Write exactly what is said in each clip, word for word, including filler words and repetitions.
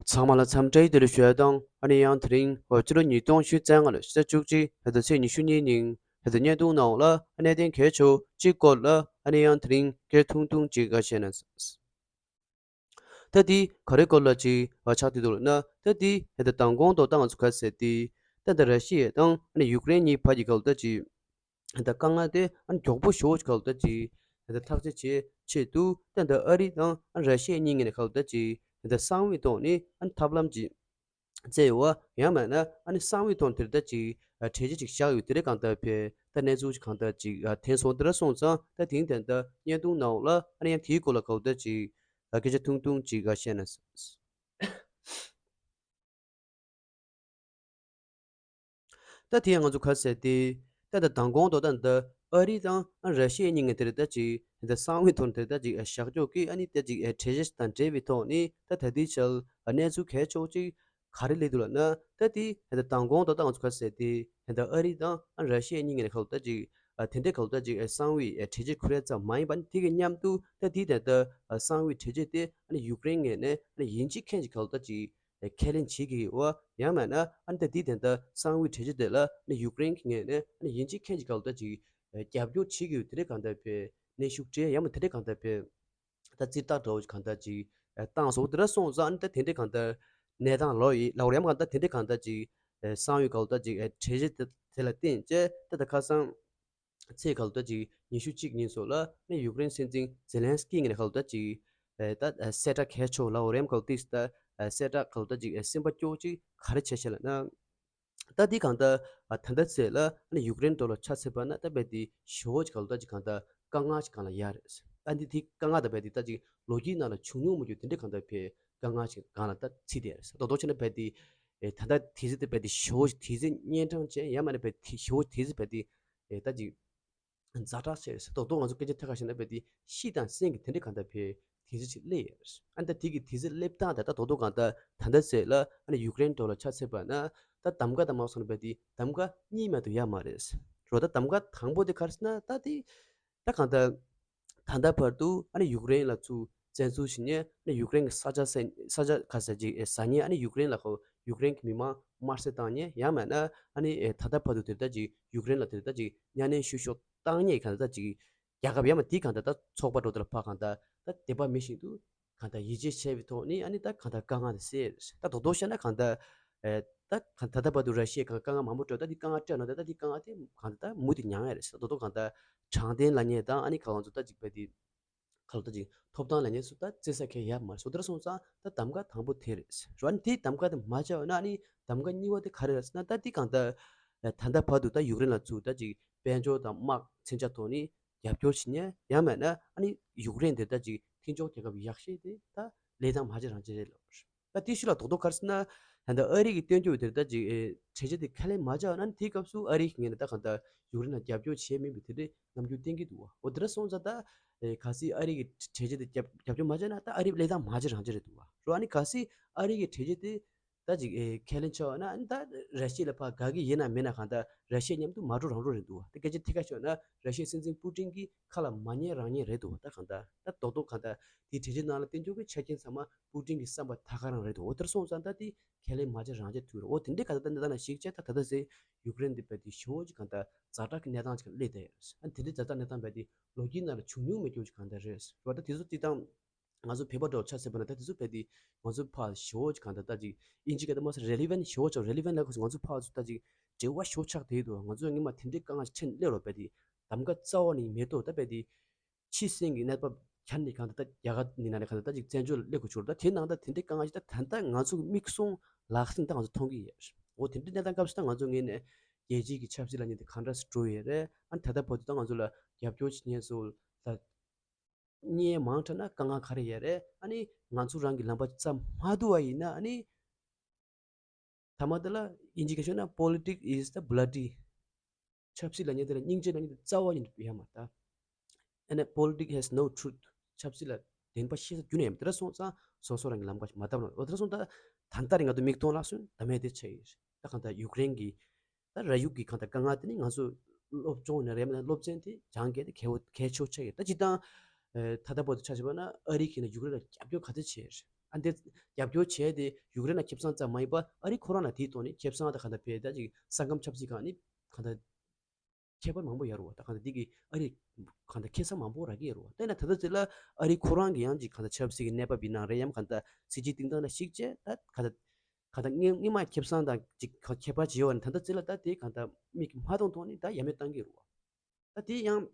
ཚང་མ་ལ་འཚམས་འདྲི་བདེ་ལེགས་ཞུ་ཡ་དང་། ཨ་ནི་ཡང་དེ་རིང་འོ་ཕྱི་ལོ་ཉིས་སྟོང་ཉི་ཤུ་རྩ་ལྔ་ལོའི་ཕྱི་ཟླ་བཅུ་གཅིག་ཕྱི་ཟླ་ཚེས་ཉི་ཤུ་གཉིས་ཉིན་ཕྱི་ཟླ་བརྙན་ཐུང་ནང་ལ་གནད་དོན་གལ་ཆེ་བ་གཅིག་སྐོར་ལ། ཨ་ནི་ཡང་དེ་རིང་སྐད་ཐུང་ཐུང་ཅིག་ཨ་བཤད་ན། ད་དེ་ག་རེ་སྐོར་ལ་ཅིག་ཨ་ཆགས་བསྡད་འདུག་ལབ་ན། ད་དེ་ད་ལྟ་མདང་དགོང་དང་ད་ང་ཚོ་ག་ཟེར་དེ། ད་ད་ར་ཤི་ཡ་དང་ཨ་ནི་ཡུཀ་རེན་གཉིས་བར་གྱི་ག་ལ་ད་ཅིག་ད་དཀའ་ངལ་དེ་ཨ་ནི་མགྱོགས་པོ་ཞེ་པོ་ཅིག་ག་ལ་ད་ཅིག་ད་ཐག་གཅོད་བྱེད་ཆེད་དུ། ད་ད་ཨ་རི་དང་ཨ་ནི་ར་ཤི་ཡ་གཉིས་ངོས་ནས་ག་ལ་ད་ཅིག་ད་གསང་བའི་ཐོག་ནས་ཨ་ནི་ཐབས་ལམ་ཅིག་བཙལ་ཡོད་པ། ཡང་མིན་ན་ཨ་ནི་གསང་བའི་ཐོག་ནས་དེ་ལ་ད་ཅིག་གྲོས་ཆོད་ཅིག་བཞག་ཡོད། དེ་རིང་གང་ལྟར་ཕེ་ད་གནས་ཚུལ་ཅིག་གང་ལྟར་ཅིག་ཐོན་སོང་། དེ་འདྲ་སོང་ཙང་ད་དེང་དེ་ད་བརྙན་ཐུང་ནང་ལ་ཨ་ནི་ཡང་དེའི་སྐོར་ལ་ག་ལ་ད་ཅིག་སྐད་ཆ་ཐུང་ཐུང་ཅིག་བཤད་ན། ད་དེ་ཡང་ང་ཚོ་ག་ཟེར་དེ། ད་ད་མདང་དགོང་དང་ད་ད་ཨ་རི་དང་ཨ་ར་ཤི་ཡ་གཉིས་ངོས་དེར་ད་ཅིག་ད་གསང་བའི་ཐོག་དེར་ད་ཅིག་བཞག་ཕྱོགས་ཀྱི་ཨ་ནི་ད་ཅིག་གྲོས་ཆོད་དང་འབྲེལ་བའི་ཐོག་ནས་ད་ད་ལྟའི་ཆར་གནས་ཚུལ་གལ་ཆེ་བོ་ཅིག་ག་རེ་སླེབས་འདུག་ལབ་ན། ད་དེ་ད་མདང་དགོང་དང་ད་ང་ཚོ་ག་ཟེར་དེ་ད་ཨ་རི་དང་ཨ་ར་ཤི་ཡ་གཉིས་ངོས་ནས་ག་ལ་ད་ཅིག་དེ་འདྲའི་ག་ལ་ད་ཅིག་གསང་བའི་གྲོས་ཆོད་ཁུར་ཡ་ཙམ་མ་ཡིན་པ། ཨ་ནི་དེ་གི་མཉམ་དུ་ད་དེ་ད་ད་གསང་བའི་གྲོས་ཆོད་དེ་ཨ་ནི་ཡུཀ་རེན་ངོས་ནས་ཨ་ནི་ཡིན་གཅིག་མིན་གཅིག་ག་ལ་ད་ཅིག་ཁས་ལེན་བྱེད་ཀྱི་ཡོད་པ། ཡང་མིན་ན་ཨ་ནི་ད་དེ་ད་ད་གསང་བའི་གྲོས་ཆོད་དེ་ལ་ཨ་ནི་ཡུཀ་རེན་གྱི་ངོས་ནས་ཨ་ནི་ཡིན་གཅིག་མིན་གཅིག་ག་ལ་ད་ཅིག་རྒྱབ་སྐྱོར་བྱེད་ཀྱི་ཡོད། དེ་འདྲའི་གང་ལྟར་ཕེ་གནོན་ཤུགས་སྤྲད། ཡང་མིན་དེ་འདྲའི་གང་ལྟར་ཕེ་ད་རྩིས་རྟགས་འདྲ་བོ་གང་ལྟར་ཅིག་བཏང་སོང་། དེ་འདྲ་སོང་ཙང་ཨ་ནི་ད་དེ་འདྲའི་གང་ལྟར་གནས་སྟངས་ལོག་ཡིན་ལབ་དགོས་རེད། ཡང་མིན་ད་དེ་འདྲའི་གང་ལྟར་ཅིག་གསང་བའི་ག་ལ་ད་ཅིག་གྲོས་ཆོད་དེ་དེ་ལ་བརྟེན་བྱས་ད་ད་ཁ་སང་ཚེས་ག་ལ་ད་ཅིག་ཉི་ཤུ་གཅིག་ཉིན་སོགས་ལ་ནི་ཡུཀ་རེན་སྲིད་འཛིན་ཛེ་ལན་སི་ཀི་ངོས་ནས་ག་ལ་ད་ཅིག་ད་གསལ་བསྒྲགས་གལ་ཆེ་བོ་ལབ་དགོས་རེད། ཡང་ག་ལ་ཏིས་ད་གསལ་བསྒྲགས་ག་ལ་ད་ཅིག་སེམས་པ་སྐྱོ་ཅིག་ག་རེ་བྱས་བྱས་ལབ་ན། ད་འདི་གང་ལྟར་ད་ལྟ་ཚེ་ལ་ནི་ཡུཀ་རེན་འགྲོ་ལ་ཆ་ཚེ་པ་ན་ད་བས་དེ་ཞོ་ཅིག་ག་ལ་ད་ཅིག་གང་ལྟར་དཀའ་ངལ་ཅིག་གང་ལ་ཡ་རེད། ཨ་འདི་དེ་དཀའ་ངལ་ད་བས་དེ་ད་ཅིག་ལོ་རྒྱུས་ནང་ལ་བྱུང་མྱོང་མ་བྱུང་དེ་འདྲ་གང་ལྟར་ཕེ་དཀའ་ངལ་ཅིག་གང་ལ་ད་ཚིག་དེ་རེད། ད་དོ་ཆེ་ན་བས་དེ་ད་ལྟ་དེ་ཚེ་ད་བས་དེ་ཞོ་དེ་ཚེ་གཉན་འཕྲང་ཅན། ཡང་མ་ན་བས་དེ་ཞོ་དེ་ཚེ་བས་དེ་ད་ཅིག་ཛ་དྲག་ཆེ་རེད། ད་དོ་ང་ཚོ་སྐད་ཆ་ཐད་ཀར་བཤད་ན་བས་དེ་ཤི་དང་སེང་གི་དེ་འདྲ་གང་ལྟར་ཕེ་དེ་ཚེ་ཅིག་སླེབས་ཡོད་རེད། ཨ་ནི་ད་དེ་གི་དེ་ཚེ་སླེབས་སྟངས་ད་ད་དོ་དོ་གང་ལྟར་ད་ལྟ་ཚེ་ལ་ཨ་ནི་ཡུཀ་རེན་འགྲོ་ལ་ཆ་ཚེ་པ་ན་ད་གདམ་ག་དང་མ་སོང་ན་བས་དེ་གདམ་ག་གཉིས་མ་གཏོགས་ཡོད་མ་རེད། རོ་ད་གདམ་ག་དང་པོ་དེ་ག་རེ་ཟེར་ན་ད་དེ་ད་གང་ལྟར་ད་ལྟ་བར་དུ་ཨ་ནི་ཡུཀ་རེན་ལ་ཚུར་བཙན་འཛུལ་བྱེད་མཁན་ཨ་ནི་ཡུཀ་རེན་གྱི་ས་ཆ་ས་ས་ཆ་ག་ས་ཅིག་ཟ་མཁན་ཨ་ནི་ཡུཀ་རེན་ལ་ཁོ་ཡུཀ་རེན་གྱི་མི་མང་དམར་གསོད་བཏང་མཁན། ཡང་མིན་ན་ཨ་ནི་ད་ལྟ་བར་དུ་དེ་ལྟ་ཅིག་ཡུཀ་རེན་ལ་དེ་ལྟ་ཅིག་གཉའ་གནོན་བཤུ་གཞོག་བཏང་མཁན་གང་ལྟ་ཅིག་རྒྱལ་ཁབ་ཡང་མ་དེ་གང་ལྟ་ད་ཚོགས་པ་འགྲོ་དེ་ལ་ཕར་གང་ལྟ་ད་དད་པ་མེད་བཞིན་དུ་གང་ལྟ་ཡིད་ཆེས་བྱས་པའི་ཐོག་ནས་ཨ་ནི་ད་གང་ལྟ་དཀའ་ངལ་དེ་སེལ། ད་དོ་དོ་བཤད་ན་གང་ལྟ་ད་གང་ད་ལྟ་བར་དུ་ར་ཤི་ཡས་གང་དཀའ་ངལ་མང་པོ་སྤྲད། ད་དེ་དཀའ་ངལ་སྤྲད་ན་ད་ད་དེ་དཀའ་ངལ་སྤྲད་མ་གང་ལྟ་ད་མུ་མཐུད་མྱངས་ཡ་རེད། ད་དོ་དོ་གང་ལྟ་དྲང་བདེན་ལབ་མཁན་དང་ཨ་ནི་གང་ཚོ་ད་ཅིག་བས་དེ་ག་ལ་ད་ཅིག་ཐོབ་ཐང་ལབ་མཁན་སུ་ད་བརྩི་ས་གང་ཡང་ཡོད་མ་རེད། སོ་དེ་འདྲ་སོང་ཙང་ད་གདམ་ག་དང་པོ་དེ་རེད། རོ་ཨ་ནི་དེ་གདམ་ག་དེ་མ་བྱས་ན་ཨ་ནི་གདམ་ག་གཉིས་པ་དེ་ག་རེ་རེད་ཟེར་ན། ད་དེ་གང་ལྟ་ད་ལྟ་བར་དུ་ད་ཡུཀ་རེན་ལ་ཚུར་ད་ཅིག་དཔལ་འབྱོར་དང་དམག་མཚོན་ཆ་ཐོག་ནས་རྒྱབ་སྐྱོར་བྱེད་མཁན། ཡང་མིན་ན་ཨ་ནི་ཡུཀ་རེན་དེ་ད་ཅིག་མཐུན་ཕྱོགས་རྒྱལ་ཁབ་ཡག་ཤོས་དེ་ད་ལས་སྟངས་མ་བྱེད་རང་བྱེད་རེད་ལབ། ད་དེ་ཤུལ་ལ་རྡོག་རྡོག་ག་རེ་ཟེར་ན། ད་ལྟ་ཨ་རི་གི་སྟོན་རྒྱུ་དེར་ད་ཅིག་ཨེ་གྲོས་ཆོད་དེ་ཁས་ལེན་མ་བྱས་ན་དེའི་སྐབས་སུ་ཨ་རི་གི་ངོས་ནས་ད་གང་ལྟར་ཡུཀ་རེན་ལ་རྒྱབ་སྐྱོར་བྱས་མིན་པའི་དེ་འདྲའི་རྣམ་འགྱུར་བསྟན་གྱི་འདུག་བ། འོ་དེ་འདྲ་སོང་ཙང་ད་ཨེ་གལ་སྲིད་ཨ་རི་གི་གྲོས་ཆོད་དེ་རྒྱབ་རྒྱབ་སྐྱོར་མ་བྱས་ན་ད་ཨ་རི་ལས་སྟངས་མ་བྱེད་རང་བྱེད་རེད་འདུག་བ། རོ་ཨ་ནི་གལ་སྲིད་ཨ་རི་གི་གྲོས་ཆོད་དེ་ད་ཅིག་ཨེ་ཁས་ལེན་ཆོག་ན་ཨ་ནི་ད་ར་ཤི་ཡ་ལ་ཕར་དགའ་གི་ཡིན་ན་མིན་ན་གང་ལྟར་ར་ཤི་ཡ་མཉམ་དུ་མ་འགྲོ་རང་འགྲོ་རེད་འདུག་བ། ད་སྐད་ཆ་ཐད་ཀར་ཤོད་ན་ར་ཤི་ཡའི་སྲིད་འཛིན་པུ་ཏིན་གྱི་ཁ་ལ་མ་ཉན་རང་ཉན་རེད་འདུག་བ། ད་གང་ལྟར་ད་རྡོག་རྡོག་གང་ལྟར་དེའི་གྲོས་ཆོད་ནང་ལ་བསྟན་འཇོག་གི་ཆ་རྐྱེན་ཚང་མ་པུ་ཏིན་གྱི་བསམ་པ་ད་ག་རང་རེད་འདུག་འོ་དེར་སོང་ཙང་ད་དེ་ཁས་ལེན་མ་བྱེད་རང་བྱེད་ཐུག་རེད། འོ་དེ་འདྲའི་ག་ད་ད་འདི་ད་ན་ཞིག་བྱས་ད་ད་ད་ཟེ་ཡུཀ་རེན་འདི་བས་དེ་ཞོ་ཅིག་གང་ལྟར་ཛ་དྲག་གི་གནས་སྟངས་ཅིག་སླེབས་བསྡད་ཡོད། ཨ་དེ་འདྲའི་ཛ་དྲག་གནས་སྟངས་བས་དེ་ལོ་རྒྱུས་ནང་ལ་བྱུང་མྱོང་མེད་རྒྱུ་ཅིག་གང་ལྟར་རེད། རེད་བ། ད་དེ་ཚོ་སྤྱི་བཏང་ང་ཚོ་བོད་པ་འདྲ་ཆ་བཞག་པ་ན་ད་དེ་ཚོ་བས་དེ་ང་ཚོ་ཕར་ཞོ་ཅིག་གང་ལྟར་ད་ཅིག་ཨིན་ཇི་སྐད་དུ་མ་ཟེར་རེ་ལི་ཝན་ཞོ་ཅིག་རེ་ལི་ཝན་ལ་ཁོ་ང་ཚོ་ཕར་ཚོ་ད་ཅིག་འབྲེལ་བ་ཞོ་ཆགས་བསྡད་འདུག་ང་ཚོ་སྔོན་མ་དེ་འདྲའི་དཀའ་ངལ་ཅིག་འཕྲད་སླེབས་རོགས་བས་དེ་གདམ་ག་རྩ་བ་ནས་མེད་དོ། ད་བས་དེ་ཕྱི་གསལ་གྱི་གནས་བབ་ཁྱར་ནས་གང་ལྟར་ད་རྒྱ་གར་ནི་ན་ནས་གང་ལྟར་ད་ཅིག་བཙན་བྱོལ་སླེབས་དགོས་བྱུང་རེད། ད་དེ་ནང་ད་དེ་འདྲའི་དཀའ་ངལ་ཞིག་ད་ད་ལྟ་ང་ཚོ་གི་མིག་གསུམ་ལག་ཟིན་ད་ང་ཚོ་མཐོང་གི་ཡོད། འོ་དེ་འདྲའི་གནས་སྟངས་སྐབས་སུ་ད་ང་ཚོ་ངོས་ནས་རྒྱལ་སྤྱིའི་གི་ཆབ་སྲིད་ལ་ཉེ་དེ་གང་འདྲ་སེ་འགྲོ་ཡོད་རེད། ཨ་ནི་ད་ལྟ་བར་དུ་ད་ང་ཚོ་ལ་རྒྱབ་སྐྱོར་བྱེད་མཁན་ཚོ་ལ་བརྙན་མང་དྲགས་ན་དཀའ་ངལ་ག་རེ་ཡོད་རེད། ཨ་ནི་ང་ཚོ་རང་གི་ལམ་པ་རྩ་མ་བསྡུ་བ་ཡིན་ན་ཨ་ནི། ཐ་མ་དེ་ལ་ཨིན་ཇི་སྐད་ཤོད་ན་politics is the bloody། ཆབ་སྲིད་ལ་ཉེ་དེ་ལ་སྙིང་རྗེ་ལ་ཉེ་དེ་རྩ་བ་ཉིད་ཡོད་མ་རེད་ད། ཨ་ནི་politics has no truth། ཆབ་སྲིད་ལ་བདེན་པ་བཤད་ས་རྒྱུ་ནས་ཡོད་མ་རེད། དེ་འདྲ་སོང་ཙང་སོ་སོ་རང་གི་ལམ་ཁ་ཞིག་མ་བཏབ་ན། འོ་དེ་འདྲ་སོང་ད་ད་ལྟ་རེད་ང་ཚོ་མིག་མཐོང་ལག་ཟིན་ད་མེད་དེ་ཆགས་ཡོད་རེད། ད་གང་ལྟར་ཡུཀ་རེན་གྱི་ད་ར་ཡུག་གི་གང་ལྟར་དཀའ་ངལ་དེ་ནི་ང་ཚོ་སློབ་སྦྱོང་ནས་རེད་མ་ནས་སློབ་ཚན་དེ་སྦྱང་མཁན་དེ་གལ་བོ་གལ་ཆེ་བོ་ཆགས་ཡོད། ད་སྤྱིར་བཏང་ད་ལྟ་བར་དུ་ཆ་བཞག་པ་ན་ཨ་རི་གིས་ནི་ཡུཀ་རེན་ལ་རྒྱབ་སྐྱོར་ག་ཚོད་བྱས་རེད། ཨ་འདི་རྒྱབ་སྐྱོར་བྱས་ཏེ་ཡུཀ་རེན་ལ་ཁེ་བཟང་ཙམ་མ་ཡིན་པ་ཨ་རི་ཁོ་རང་ལ་དེའི་ཐོག་ནས་ཁེ་བཟང་དང་གང་ལྟར་བས་ད་ཅིག་ས་ཁམས་ཆབ་སྲིད་སྒང་ནས་གང་ལྟར་ཁྱད་པར་མང་པོ་ཡོད་རེད་བ། ད་གང་ལྟར་འདི་གི་ཨ་རི་གང་ལྟར་ཁེ་བཟང་མང་པོ་རག་གི་ཡོད་རེད་བ། དེ་ན་ད་ལྟ་ཚེ་ལ་ཨ་རི་ཁོ་རང་གི་ཡང་ཅིག་གང་ལྟར་ཆབ་སྲིད་ཀྱི་གནས་བབ་ཡིན་ན་རེད། ཡང་གང་ལྟར་སྲིད་ཇུས་སྟེང་སྟངས་ལ་གཞིགས་བྱས་ད་གང་ལྟར་གང་ལྟར་སྔོན་སྔོན་མ་ཁེ་བཟང་དང་ཅིག་ཁ་ཁྱད་པར་ཅིག་ཡོད་པ་ནི་ད་ལྟ་ཚེ་ལ་ད་དེ་གང་ལྟར་མིག་གིས་མ་མཐོང་ཐོག་ནས་ད་ཡ་མེད་བཏང་གི་རེད་བ། ད་དེ་ཡང་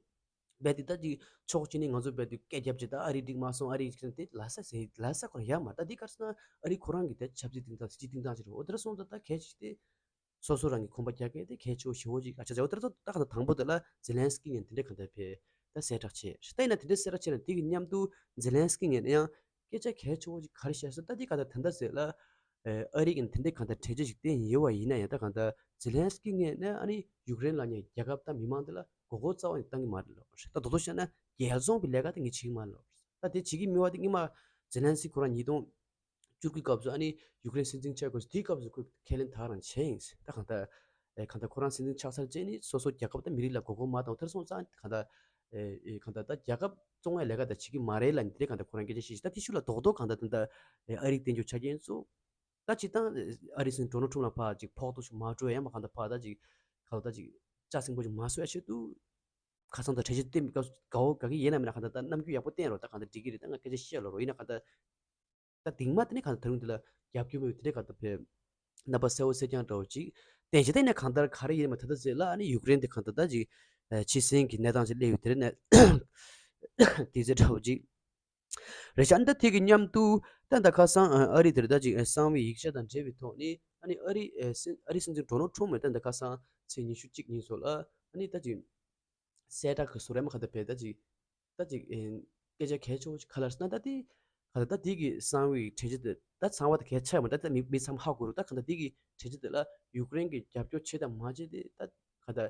རྦད་དེ་ད་ཅིག་ཕྱོགས་གཅིག་ནས་ང་ཚོ་རྦད་དེ་སྐད་རྒྱབ་ཅིག་ད་ཨ་རི་འགྲིག་མ་སོང་ཨ་རི་འགྲིག་དེ་ལ་ས་ཟེར་ལ་ས་ཁོ་རང་ཡ་མ། ད་དེ་ག་རེ་ཟེར་ན་ཨ་རི་ཁོ་རང་གི་དེ་ཆབ་སྲིད་སྟེང་དང་སྲིད་ཇུས་སྟེང་དང་ཅིག་རེད། འོ་དེ་འདྲ་སོང་ཙང་ད་གལ་ཆེ་ཤོས་དེ་སོ་སོ་རང་གི་གོམ་པ་རྒྱག་མཁན་དེ་གལ་ཆེ་བོ་ཞེ་བོ་ཅིག་ཨ་ཆ་ཆ། འོ་དེ་འདྲ་སོང་ད་ག་ད་དང་པོ་དེ་ལ་ཛེ་ལན་སི་ཀི་ངས་དེ་འདྲ་ག་ད་བས་ད་གསལ་བསྒྲགས་བྱས། ད་ཡིན་ན་དེ་འདྲ་གསལ་བསྒྲགས་བྱས་ན་དེ་གི་མཉམ་དུ་ཛེ་ལན་སི་ཀི་ངས་ཡང་སྐད་ཆ་གལ་ཆེ་བོ་ཅིག་ག་རེ་བཤད་ཟེར་ད་དེ་ག་ད་ད་ད་ཟེར་ལ། ཨ་རི་གིས་དེ་འདྲའི་གང་ལྟར་གྲོས་ཆོད་ཅིག་བཏོན་ཡོད་པ་ཡིན་ན་ཡང་ད་གང་ལྟར་ཛེ་ལན་སི་ཀི་ངོས་ནས་ཨ་ནི་ཡུཀ་རེན་ལ་ནི་རྒྱལ་ཁབ་དང་མི་མང་དེ་ལ་མགོ་སྐོར་རྩ་བ་ནས་བཏང་གི་མ་རེད་ལབ་པ་རེད། ད་དོ་དོ་བཤད་ན་རྒྱལ་བཙོང་གི་ལས་ཀ་དེ་ངས་བྱེད་ཀྱི་མ་རེད་ལབ་པ་རེད། ད་དེ་བྱེད་ཀྱི་མེད་པ་དེ་སྔོན་མ་ཛེ་ལན་སི་ཁོ་རང་ཉིས་སྟོང་བཅུ་དགུའི་སྐབས་སུ་ཨ་ནི་ཡུཀ་རེན་སྲིད་འཛིན་ཆགས་དགོས་དེའི་སྐབས་སུ་ཁོས་ཁས་ལེན་ད་རང་བྱས་ཡིན། ད་གང་ལྟར་ཨེ་གང་ལྟར་ཁོ་རང་སྲིད་འཛིན་ཆགས་ཚར་རྗེས་ནི་སོ་སོ་རྒྱལ་ཁབ་དང་མི་རིགས་ལ་མགོ་སྐོར་མ་བཏང་། དེར་སོང་ཙང་གང་ལྟར་ཨེ་ཨེ་གང་ལྟར་ད་རྒྱལ་ཁབ་བཙོང་བའི་ལས་ཀ་ད་བྱེད་ཀྱི་མ་རེད་ལབ་ནས་དེ་གང་ལྟར་ཁོ་རང་སྐད་ཆ་བཤད་ཤག་ད་དེ་ཤུགས་ལ་རྡོག་རྡོག་གང་ལྟར་ད་ལྟ་ཨེ་ཨ་རིའི་བསྟན་རྒྱུ་ཆ་རྐྱེན་ཚོ། ད་སྤྱིར་བཏང་ཨ་རིའི་སྲིད་འཛིན་ཌོ་ནལ་ཊམ་ལ་ཕར་ཅིག་ཕོག་ཐུག་ཞིག་མ་སྤྲོད་ཡ་མ་གང་ལྟར་ཕར་ད་ཅིག་ག་ལ་ད་ཅིག་ལྕགས་སྲིན་པོ་ཞིག་མ་བཟོ་ཡ་ཆེད་དུ་ཁ་སང་ད་གྲོས་ཆོད་བཏོན་པའི་སྐབས་སུ་དགའ་བོ་དགའ་གི་ཡིན་ན་མིན་ན་གང་ལྟར་ད་རྣམ་འགྱུར་ཡག་པོ་བསྟན་རོགས། ད་གང་ལྟར་འགྲིག་གི་རེད། ད་ང་སྐད་ཆ་བཤད་ལོ་རོགས་ཡིན་ན་གང་ལྟར་ད་དེང་མ་དེ་ནས་གང་ལྟར་ད་རུང་དེ་ལ་རྒྱབ་སྐྱོར་མེད་པའི་དེ་འདྲའི་གང་ལྟར་བས་རྣམ་པ་གསལ་བོ་གསལ་རྐྱང་འདྲ་བོ་ཅིག་བསྟན་བྱས། ད་ཡིན་ན་གང་ལྟར་ག་རེ་ཡིན་མ་ད་ལྟ་ཟེར་ལ་ཨ་ནི་ཡུཀ་རེན་དེ་གང་ལྟར་ད་ཅིག་ཕྱི་གསལ་གྱི་གནས་སྟངས་ཅིག་སླེབས་ཡོད་དེ་རེད་ནས་དེ་ཟེར་འདྲ་བོ་ཅིག་རེད་ཤག་ཨ་ནི་ད་དེ་གི་མཉམ་དུ་ད་ད་ཁ་སང་ཨ་རི་དེར་ད་ཅིག་གསང་བའི་ཡིག་ཆ་དང་འབྲེལ་བའི་ཐོག་ནས་ཨ་ནི་ཨ་རི་ཨ་སྲིད་ཨ་རི་སྲིད་འཛིན་ཌོ་ནལ་ཊམ་ད་ད་ཁ་སང་ཚེས་ཉི་ཤུ་གཅིག་ཉིན་སོགས་ལ་ཨ་ནི་ད་ཅིག་གསལ་བསྒྲགས་ཀྱི་ཟུར་རེ་མ་ག་ད་བས་ད་ཅིག་ད་ཅིག་སྐད་ཆ་གལ་ཆེ་བོ་ཅིག་ག་ལ་ཟེར་ན་ད་དེ་ག་ད་ད་དེ་གི་གསང་བའི་གྲོས་ཆོད་དེ་ད་གསང་བ་ད་གལ་ཆེ་བ་ད་ད་མི་མི་ཚང་མ་ཧ་གོ་རུ་ད་ག་ད་དེ་གི་གྲོས་ཆོད་དེ་ལ་ཡུཀ་རེན་གྱི་རྒྱབ་སྐྱོར་བྱེད་དང་མ་བྱེད་དེ་ད་ག་ད་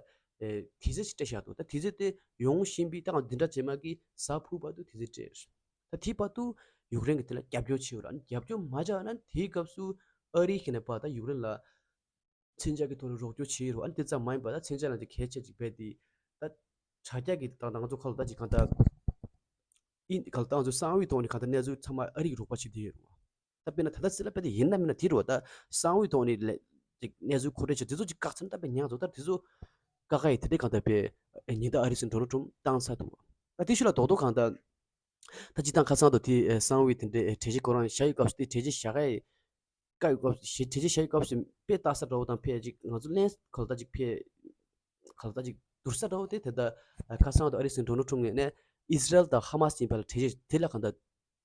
དུས་ཚོད་ཅིག་སྤྲད་བཞག་འདུག་ད་དུས་ཚོད་དེ་ཡོང་བཞིན་པའི་ད་གང་འདི་འདྲ་བྱེད་མ་གི་གཟའ་ཕུར་བར་དུ་དུས་ཚོད་སྤྲད། ད་དེའི་བར་དུ་ཡུཀ་རེན་གྱིས་དེ་ལ་རྒྱབ་སྐྱོར་བྱས་ཡོད་ར། རྒྱབ་སྐྱོར་མ་བྱས་ན་དེའི་སྐབས་སུ་ཨ་རི་ཁྱེད་ནས་པ་ད་ཡུཀ་རེན་ལ་མཚོན་ཆ་གི་ཐོག་ནས་རོགས་སྐྱོར་བྱས་ཡོད་ར། ཨ་ནི་དེ་ཙམ་མ་ཡིན་པ་ད་མཚོན་ཆ་ལ་ཅིག་གལ་ཆེ་ཅིག་བས་ཏེ་ད་དྲ་རྒྱ་གི་ད་ང་ཚོ་ཁ་ལ་ད་ཅིག་གང་ལྟར་ཨིན་ག་ལ་ད་ང་ཚོ་གསང་བའི་ཐོག་ནས་གང་ལྟར་གནས་ཚུལ་ཚང་མ་ཨ་རི་གི་རོགས་པ་བྱེད་བསྡད་ཡོད་ར། ད་དཔེར་ན་ད་ལྟ་སྲིད་ལ་དཔེ་དེ་ཡིན་ན་མིན་ན་དེ་རུ་ད་གསང་བའི་ཐོག་ནས་ལས་ཅིག་གནས་ཚུལ་མཁོ་སྤྲོད་བྱེད་དེ་ཚོ་ཅིག་བཀག་ཚར་ན་ད་དཔེ་ཉག་ཚོ་ད་དེ་ཚོ་བཀག་ཁ་ཡི་དེ་འདྲའི་གང་ལྟར་དཔེ་ཉིན་ལྟར་ཨ་རི་སྲིད་འཛིན་ཌོ་ནལ་ཊམ་བཏང་ཚར་འདུག་ད་དེ་ཤུལ་ལ་རྡོག་རྡོག་གང་ལྟར་ད་སྤྱིར་བཏང་ཁ་སང་དུ་དེ་གསང་བའི་དེ་འདྲའི་གྲོས་གཞི་ཁོ་རང་བཞག་ཡོད་སྐབས་སུ་དེ་གྲོས་གཞི་བཞག་ཡ་བཀག་ཡོད་སྐབས་སུ་གྲོས་གཞི་བཞག་ཡོད་སྐབས་སུ་དཔེ་ལྟ་ས་འདྲ་བོ་དང་ཕལ་ཅིག་ང་ཚོ་ལན་གང་ལྟར་ཅིག་ཕལ་གང་ལྟར་ཅིག་བསྡུར་ས་འདྲ་བོ་དེ་དེ་ལྟར་ཁ་སང་དུ་ཨ་རི་སྲིད་འཛིན་ཌོ་ནལ་ཊམ་ངོས་ནས་ཨི་སི་རལ་དང་ཧ་མ་སི་ཡིན་པ་ལ་གྲོས་གཞི་དེ་ལ་གང་ལྟར་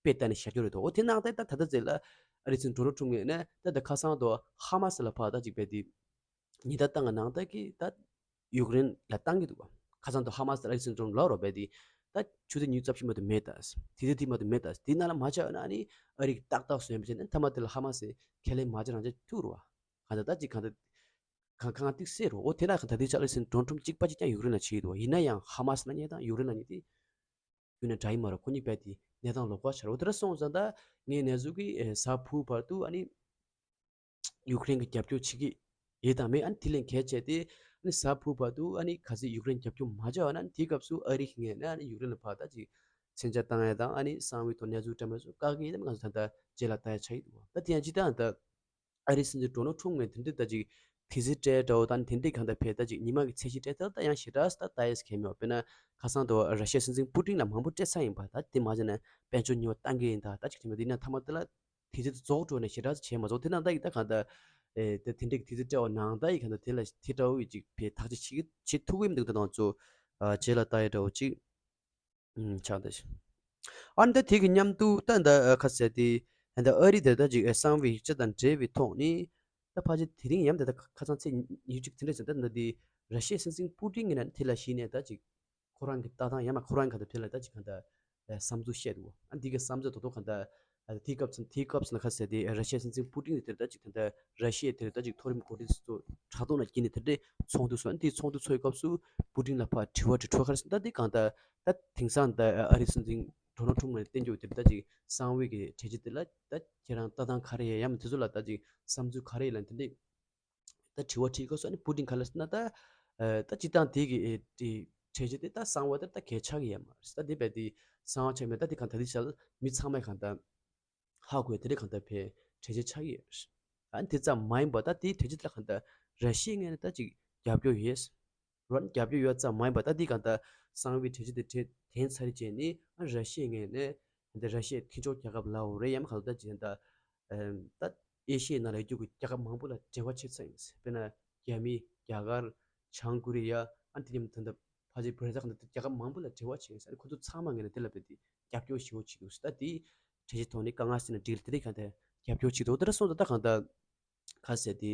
དཔེ་ལྟ་ནས་བཞག་རྒྱུ་རེད་དོ། འོ་དེ་ནང་ལྟར་ད་ད་ལྟ་ཚེ་ལ་ཨ་རི་སྲིད་འཛིན་ཌོ་ནལ་ཊམ་ངོས་ནས་ད་ལྟ་ཁ་སང་དུ་ཧ་མ་སི་ལ་ཕར་ད་ཅིག་བས་དེ་ཉེན་བརྡ་བཏང་གི་ནང་ལྟར་གྱི་ད་ཡུཀ་རེན་ལ་བཏང་གི་འདུག་བ། ཁ་སང་དུ་ཧ་མ་སི་ཨ་རི་སྲིད་འཛིན་ཌོ་ནལ་ལབ་རོགས་བས་དེ་ད་ཆུ་ཚོད་ཉི་ཤུ་རྩ་བཞི་མ་གཏོགས་མེད་ད། དེ་ཚོད་དེ་མ་གཏོགས་མེད་ད། དེ་ནང་ལ་མ་ཆགས་ན་ཨ་ནི་ཨ་རི་གི་ཏག་ཏག་བཟོས་མི་བྱས་ན་མཐའ་མ་དེ་ལ་ཧ་མ་སི་ཁས་ལེན་མ་བྱས་རང་བྱས་ཐུག་རུ་བ། གང་ལྟར་ད་ཅིག་གང་ལྟར་གང་གང་ཏིག་སེ་རུ། འོ་དེ་ན་གང་ལྟར་དེ་ཆགས་ལ་སྲིད་འཛིན་ཌོ་ནལ་ཊམ་གཅིག་པ་གཅིག་ཀྱང་ཡུཀ་རེན་ལ་བྱས་འདུག་བ། ཡིན་ན་ཡང་ཧ་མ་སི་ལ་ཉེ་དང་ཡུཀ་རེན་ལ་ཉེ་དེ་ཡུ་ནེ་འདྲ་ཡིན་མ་རེད། ཁོ་གཉིས་རྦད་དེ་གནས་སྟངས་ལོགས་ཀ་ཆགས་རེད། འོ་དེ་འདྲ་སོང་ཙང་ད་ངས་གནས་ཚུལ་གྱི་ཨེ་གཟའ་ཕུར་བར་དུ་ཨ་ནི་ཡུཀ་རེན་གྱི་རྒྱབ་སྐྱོར་བྱེད་ཀྱི་ཡོད་དང་མེད་ཨ་ནི་དེ་ལས་གལ་ཆེ་སྟེ་ཨ་ནི་གཟའ་ཕུར་བར་དུ་ཨ་ནི་གལ་སྲིད་ཡུཀ་རེན་རྒྱབ་སྐྱོར་མ་བྱས་པ་ན་དེའི་སྐབས་སུ་ཨ་རི་གི་ངོས་ནས་ཨ་ནི་ཡུཀ་རེན་ལ་ཕར་ད་ཅིག་མཚོན་ཆ་བཏང་ཡ་དང་ཨ་ནི་གསང་བའི་ཐོག་གནས་ཚུལ་བཀྲམ་ཡ་སོགས་བཀག་གི་ཡོད་ན་ང་ཚོ་ད་ལྟ་རྗེས་ལ་ལྟ་ཡ་ཆགས་ཀྱི་འདུག་ད་དེ་ཡང་སྤྱིར་བཏང་ད། ཨ་རིའི་སྲིད་འཛིན་ཌོ་ནལ་ཊམ་ངོས་དེ་འདྲའི་ད་ཅིག་དུས་ཚོད་སྤྲད་འདྲ་བོ་དང་དེ་འདྲའི་གང་ལྟར་བས་ད་ཅིག་ཉི་མ་གི་ཚད་གཞི་སྤྲད་ད་ད་ཡང་ཞེ་དྲག་ད་ལྟ་ཡས་གལ་མེད་པ། དཔེར་ན་ཁ་སང་དུ་ར་ཤི་ཡའི་སྲིད་འཛིན་པུ་ཏིན་ལ་མང་པོ་སྤྲད་ཚར་ཡིན་པ། ད་དེ་མ་བྱས་ན་དཔལ་འབྱོར་ཉེས་པ་བཏང་གི་ཡིན་ད་ད་ཅིག་དེ་མ་དེ་ན་མཐའ་མ་དེ་ལ་དུས་ཚོད་རྫོགས་འགྲོ་ནས་ཞེ་དྲག་བྱས་མ་རྫོགས་དེ་ནང་ད་ཡིག་ད་གང་ལྟར་ཨེ་ད་དེ་འདྲའི་དུས་ཚོད་སྤྲད་པ་ནང་ད་ཡིག་གང་ལྟར་དེ་ལ་དེ་འདྲ་བོ་ཡིག་ཅིག་བས་ཐག་གཅོད་བྱེད་ཀྱི་བྱེད་ཐུབ་ཀྱི་མི་འདུག་ད་དང་ཚོ་རྗེས་ལ་ལྟ་ཡས་འདྲ་བོ་ཅིག་ཆགས་འདུག་ཨ་ནི་ད་དེ་གི་མཉམ་དུ་ད་ད་ཁ་ཟེར་ཏེ་ད་ཨ་རི་དེ་ད་ཅིག་གསང་བའི་ཡིག་ཆ་དང་འབྲེལ་བའི་ཐོག་ནས་ད་ཕལ་ཆེར་དེ་རིང་ཡང་ད་ད་ཁ་སང་ཚེས་ཉི་ཤུ་གཅིག་དེ་འདྲ་ཟེར་ད་ད་དེ་ར་ཤི་ཡའི་སྲིད་འཛིན་པུ་ཏིན་གྱི་ནང་དེ་ལ་གཞིགས་ནས་ད་ཅིག་ཁོ་རང་གི་ལྟ་སྟངས་ཡང་ན་ཁོ་རང་གི་ད་དེ་ལ་ད་ཅིག་གང་ལྟར་བསམ་ཚུལ་བཤད་འདུག་ཨ་འདི་གི་བསམ་ཚུལ་ད་དོ་གང་ལྟར། དེའི་སྐབས་སུ་དེའི་སྐབས་སུ་ཁ་ཟེར་ཏེ་ར་ཤི་ཡའི་སྲིད་འཛིན་པུ་ཏིན་དེར་ད་ཅིག་ད་ལྟ་ར་ཤི་ཡའི་དེར་ད་ཅིག་མཐོ་རིམ་འགོ་ཁྲིད་ཚོ་དྲ་ཐོག་ལ་འགྱིད་ནས་དེ་འདྲའི་ཚོགས་འདུ་སོང་། དེའི་ཚོགས་འདུ་ཚོགས་པའི་སྐབས་སུ་པུ་ཏིན་ལ་ཕར་དྲི་བ་དྲི་དྲི་བ་ག་རེ་ཟེར་ན་ད་དེ་གང་ལྟར་ད་དེང་སང་ད་ཨ་རིའི་སྲིད་འཛིན་ཌོ་ནལ་ཊམ་ངོས་ནས་བསྟན་རྒྱུ་དེར་ད་ཅིག་གསང་བའི་གི་གྲོས་གཞི་དེ་ལ་ད་ཁྱེད་རང་ལྟ་སྟངས་ག་རེ་ཡོད་ཡང་དེ་ཚོ་ལ་ད་ཅིག་བསམ་ཚུལ་ག་རེ་ཡོད་ལ་དེ་འདྲའི་ད་དྲི་བ་དྲིས་སྐབས་སུ་ཨ་ནི་པུ་ཏིན་ག་ལ་ཟེར་ན་ད་ད་སྤྱིར་བཏང་དེ་གི་དེ་གྲོས་གཞི་དེ་ད་གསང་བ་དེ་ད་གལ་ཆགས་ཀྱི་ཡོད་མ་རེད། ད་དེ་བས་དེ་གསང་བ་ཆགས་མེད། ད་དེ་གང་ད་དེ་ཞལ་མི་ཚང་མས་གང་ད་ ཧ་གོ་ཡ་དེ་འདྲ་གང་ལྟར་བས་གྲོས་ཆོད་ཆགས་ཀྱི་ཡོད་རེད། ཨ་ནི་དེ་ཙམ་མ་ཡིན་པ་ད་དེའི་གྲོས་ཆོད་དེ་ལ་གང་ལྟར་ར་ཤི་ཡའི་ངོས་ནས་ད་ཅིག་རྒྱབ་སྐྱོར་ཡོད། རོན་རྒྱབ་སྐྱོར་ཡོད་ཙམ་མ་ཡིན་པ་ད་འདི་གང་ལྟར་གསང་བའི་གྲོས་ཆོད་དེ་གྲོས་དན་ཚར་རྗེས་ནི་ཨ་ར་ཤི་ཡའི་ངོས་ནས་འདི་ར་ཤི་ཡའི་མཐུན་ཕྱོགས་རྒྱལ་ཁབ་ལའོ་རེད་ཡང་གང་ལྟར་ཅིག་ད་ད་ཨེ་ཤི་ཡའི་ནང་ལ་ཡོད་རྒྱུ་གི་རྒྱལ་ཁབ་མང་པོ་ལ་འབྲེལ་བ་བྱེད་ཚར་ཡིན། དཔེར་ན་རྒྱ་མི་རྒྱ་གར་བྱང་ཀོ་རི་ཡ་ཨ་དེ་ནི་ད་ད་ཕལ་ཆེར་བྷ་ར་ཛིལ་གང་ལྟར་རྒྱལ་ཁབ་མང་པོ་ལ་འབྲེལ་བ་བྱེད་ཡིན་ས་ཁོ་ཚོ་ཚང་མ་ངོས་ནས་དེ་ལ་དཔེ་དེ་རྒྱབ་སྐྱོར་ཞེ་པོ་བྱེད་འདུག་ད་དེ་གྲོས་ཆོད་ཐོག་ནས་དཀའ་ངལ་སེལ་ན་འགྲིག་ལ་དེ་རིགས་གང་ལྟར་རྒྱབ་སྐྱོར་བྱེད་འདུག་དེ་འདྲ་སོང་ཙང་ད་གང་ལྟར། ཁ་གསལ་ཏེ།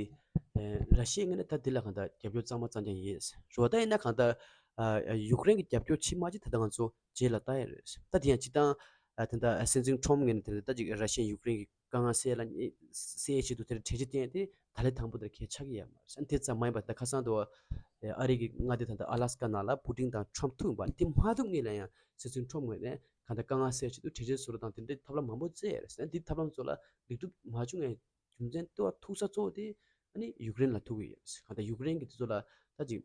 ཨེ་ར་ཤི་ཡའི་ངོས་ནས་ད་འདི་ལ་གང་ལྟར་རྒྱབ་སྐྱོར་གཙང་མ་གཙང་རྐྱང་ཡིན། རེད་བ། ད་ཡིན་ན་གང་ལྟར་ཨ་ཡུཀ་རེན་གྱི་རྒྱབ་སྐྱོར་ཕྱི་མ་ཅིག་ད་ལྟ་ང་ཚོ་རྗེས་ལ་ལྟ་ཡ་རེད། ད་དེ་ཡང་སྤྱིར་བཏང་ཨ་ད་ལྟ་ཨ་སྲིད་འཛིན་ཁྲོམ་ངོས་ནས་དེ་ད་ཅིག་ར་ཤི་ཡ་ཡུཀ་རེན་གྱི་དཀའ་ངལ་སེལ་ལ་སེལ་ཡའི་ཆེད་དུ་དེར་གྲོས་ཆོད་བཏོན་ཏེ་ད་ལས་དང་པོ་དེར་གལ་ཆགས་ཀྱི་ཡོད་མ་རེད། ཨ་དེ་ཙམ་མ་ཡིན་པར་ད་ཁ་སང་དུ་ཨ་རི་གི་མངའ་སྡེ་ད་ལྟ་ཨ་ལ་སི་ཀ་ནང་ལ་པུ་ཏིན་དང་ཁྲོམ་ཐུག་པ་དེ་མ་ཐུག་སྔོན་ལ་ཡང་སྲིད་འཛིན་ཁྲོམ་ངོས་ནས་གང་ལྟར་དཀའ་ངལ་སེལ་ཆེད་དུ་གྲོས་ཆོད་བཟོ་འདྲ་དང་དེ་འདྲའི་ཐབས་ལམ་མང་པོ་བཙལ་ཡོད་རེད། དེ་ཐབས་ལམ་ཚོ་ལ་ལེགས་གྲུབ་མ་བྱུང་བའི་རྒྱུ་མཚན་ལྟོས་ཐུག་ས་གཙོ་བོ་དེ་ཨ་ནི་ཡུཀ་རེན་ལ་ཐུག་གི་ཡོད། གང་ལྟར་ཡུཀ་རེན་གྱིས་དེ་ཚོ་ལ་ད་ཅིག་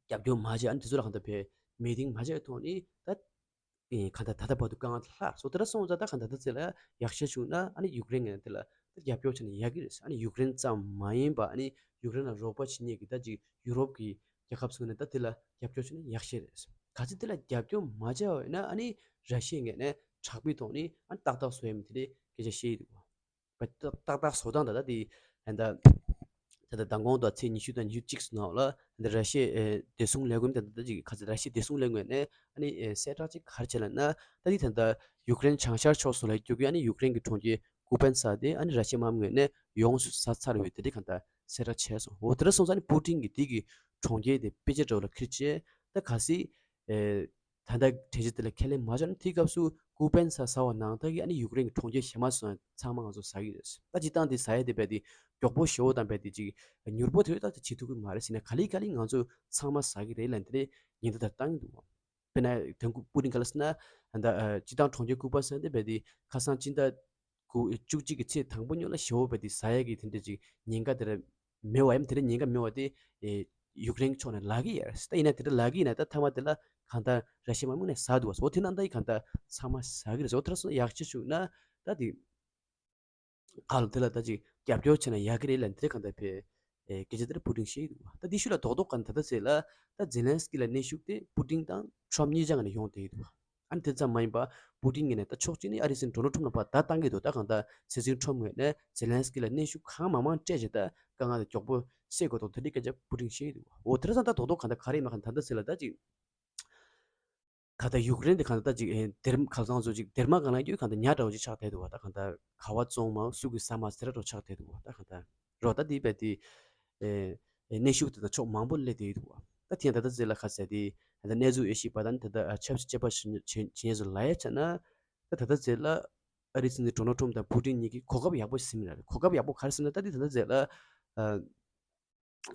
རྒྱབ་སྐྱོར་མ་བྱས། ཨ་ནི་དེ་ཚོ་ལ་གང་ལྟར་བས་མི་ཏིང་མ་བྱས་པའི་ཐོག་ནས་ད་ཨེ་གང་ལྟར་ད་ལྟ་བར་དུ་དཀའ་ངལ་ལྷག་སོང་། དེ་འདྲ་སོང་ཙང་ད་གང་ལྟར་ད་ཚེ་ལ་ཡག་ཤོས་བྱུང་ན་ཨ་ནི་ཡུཀ་རེན་ངོས་ནས་དེ་ལ་ད་རྒྱབ་སྐྱོར་བྱས་ན་ཡག་གི་རེད། ཨ་ནི་ཡུཀ་རེན་ཙམ་མ་ཡིན་པ་ཨ་ནི་ཡུཀ་རེན་ལ་རོགས་པ་བྱེད་མཁན་གྱི་ད་ཅིག་ཡུ་རོབ་ཀྱི་རྒྱལ་ཁབ་ཚོ་ནས་ད་དེ་ལ་རྒྱབ་སྐྱོར་བྱས་ན་ཡག་ཤོས་རེད། གལ་སྲིད་དེ་ལ་རྒྱབ་སྐྱོར་མ་བྱས་པ་ཡིན་ན་ཨ་ནི་ར་ཤི་ཡའི་ངོས་ནས་དྲག་པོའི་ཐོག་ནས་ཨ་ནི་ཏག་ཏག་བཟོ་ཡ་མིན་དེ་འདྲའི་སྐད་ཆ་བཤད་ཀྱི་འདུག་བ། ཏག་ཏག་བཟོ་སྟངས་ད་ལྟ་དེ་ད་ལྟ་ད་ལྟ་མདང་དགོང་དང་ཚེས་ཉི་ཤུ་དང་ཉི་ཤུ་གཅིག་ཙམ་ནང་ལ་ད་ལྟ་ར་ཤི་ཡའི་བདེ་སྲུང་ལས་ཁུངས་ད་ལྟ་ད་ཅིག་ཁ་ཚ་ར་ཤི་ཡའི་བདེ་སྲུང་ལས་ཁུངས་ནས་ཨ་ནི་གསལ་བསྒྲགས་ཅིག་ག་རེ་བྱས་ལབ་ན། ད་དེ་ད་ལྟ་ཡུཀ་རེན་བྱང་ཤར་ཕྱོགས་སུ་ལ་རྒྱུག་གི་ཨ་ནི་ཡུཀ་རེན་གྱི་གྲོང་ཁྱེར་ཀུ་པན་ས་དེ་ཨ་ནི་ར་ཤི་ཡའི་དམག་མི་ངོས་ནས་ཡོངས་སུ་ཟ་ཚར་བའི་དེ་འདྲའི་གང་ལྟར་གསལ་བསྒྲགས་བྱས་སོང་། འོ་དེ་འདྲ་སོང་ཙང་ཨ་ནི་པུ་ཏིན་གྱིས་དེ་གི་གྲོང་ཁྱེར་དེ་དཔེ་ཆ་འདྲ་བོ་ལ་ཁྱེར་བྱས་ད་གལ་སྲིད་ཨེ། ད་ལྟ་གྲོས་ཆོད་དེ་ལ་ཁས་ལེན་མ་བྱུང་ན་དེའི་སྐབས་སུ་ཀུ་པན་ས་ཟ་བ་ནང་ལྟར་གྱི་ཨ་ནི་ཡུཀ་རེན་གྱི་གྲོང་ཁྱེར་གཞན་མ་སོགས་ཚང་མ་ང་ཚོ་ཟ་གི་རེད། ད་སྤྱིར་བཏང་དེ་ཟ་ཡ་དེ་རྦད་དེ་མགྱོགས་པོ་ཞེ་པོ་དང་རྦད་དེ་ཅིག་མྱུར་པོ་དེ་ད་ཅིག་བྱེད་ཐུབ་ཀྱི་མ་རེད་ཟེར་ནས་ག་ལེ་ག་ལེ་ང་ཚོ་ཚང་མ་ཟ་གི་རེད་ལབ་དེ་ཉེན་བརྡ་དེ་བཏང་གི་འདུག་བ། དཔེར་ན་དེང་སྐབས་པུ་ཏིན་ག་ལ་ཟེར་ན་ད་ལྟ་སྤྱིར་བཏང་གྲོང་ཁྱེར་ཀུ་པན་ས་དེ་རྦད་དེ་ཁ་སང་སྤྱི་ཟླ་དགུ་བཅུ་གཅིག་གི་ཚེས་དང་པོ་ཉིན་ལ་ཞེ་པོ་རྦད་དེ་ཟ་ཡ་གི་དེ་འདྲ་ཅིག་ཉེན་ཁ་དེ་ར་མེད་པ་ཡིན། དེ་འདྲ་ཉེན་ཁ་མེད་པ་དེ་ཨེ་ཡུཀ་རེན་ཕྱོགས་ནས་ལབ་ཀྱི་ཡོད་རེད། ད་ཡིན་ན་དེ་འདྲ་ལབ་ཀྱི་ཡིན་ན་ད་མཐའ་མ་དེ་ལ་གང་ལྟར་ར་ཤི་ཡའི་དམག་མི་ནས་ཟ་འདུག་བ། འོ་དེ་ནང་ད་ཡི་གང་ལྟར་ཚང་མ་ཟ་གི་རེད། འོ་དེ་ར་སོང་ཡག་ཤོས་བྱུང་ན་ད་དེ་ཨ་ལ་དེ་ལ་ད་ཅིག་རྒྱབ་སྐྱོར་བྱས་ན་ཡག་གི་རེད་ལབ་དེ་གང་ལྟར་བས་ཨེ་སྐད་ཆ་དེ་ར་པུ་ཏིན་བཤད་ཀྱི་འདུག་བ། ད་དེ་ཤུལ་ལ་རྡོག་རྡོག་གང་ད་ལྟ་ཚེ་ལ་ད་ཛེ་ལན་སི་ཀི་ལ་གནོན་ཤུགས་དེ་པུ་ཏིན་དང་ཁྲོམ་གཉིས་ཆ་ངོས་ནས་ཡོང་བསྡད་ཀྱི་འདུག་བ། ཨ་ནི་དེ་ཙམ་མ་ཡིན་པ་པུ་ཏིན་ངོས་ནས་ད་ཕྱོགས་གཅིག་ནས་ཨ་རིའི་སྲིད་འཛིན་ཌོ་ནལ་ཊམ་ལ་ཕར་བརྡ་བཏང་གི་འདུག་ད་གང་ལྟར་སྲིད་འཛིན་ཁྲོམ་ངོས་ནས་ཛེ་ལན་སི་ཀི་ལ་གནོན་ཤུགས་གང་མང་མང་སྤྲད་བྱས་ད་དཀའ་ངལ་དེ་མགྱོགས་པོ་སེལ་དགོས་འདུག་དེ་འདྲའི་སྐད་ཆ་པུ་ཏིན་བཤད་ཀྱི་འདུག་འོ་དེ་ར་ཙང་ད་རྡོག་རྡོག་གང་ལྟར་ག་རེ་ཡིན་མ་གང་ད་ལྟ་ཚེ་ལ་ད་ཅིག་གང་ལྟར་ཡུཀ་རེན་དེ་གང་ལྟར་ད་ཅིག་ཨེ་སྡེར་ཁ་སང་ཚོ་ཅིག་སྡེར་མ་གང་ལ་གྱུར་གང་ལྟར་ཉ་འདྲ་བོ་ཅིག་ཆགས་བསྡད་འདུག་བ། ད་གང་ལྟར་ག་བ་བཙོང་མ་སུ་གིས་ཟ་མ་ཟེར་འདྲ་བོ་ཆགས་བསྡད་འདུག་བ། ད་གང་ལྟར་རོ་ད་དེ་བས་དེ་ཨེ་ཨེ་གནོན་ཤུགས་དེ་དང་ཕྱོགས་མང་པོ་སླེབས་བསྡད་འདུག་བ། ད་དེ་ཡང་ད་ལྟ་ཚེ་ལ་ཁ་གསལ་དེ་ད་ལྟ་གནས་ཚུལ་ཨེ་ཤེས་པ་དང་ད་ལྟ་ཆབ་སྲིད་དཔྱད་པ་ཞིག་བྱེད་བྱེད་ཉེས་སུ་ལ་ཡ་ཆ་ན། ད་ད་ལྟ་ཚེ་ལ་ཨ་རིའི་སྲིད་འཛིན་ཌོ་ནལ་ཊམ་དང་པུ་ཏིན་གཉིས་ཀྱིས་གོ་སྐབས་ཡག་པོ་ཟིན་ར་རེད། གོ་སྐབས་ཡག་པོ་ག་རེ་ཟིན་ན་ད་དེ་ད་ལྟ་ཚེ་ལ་ཨ་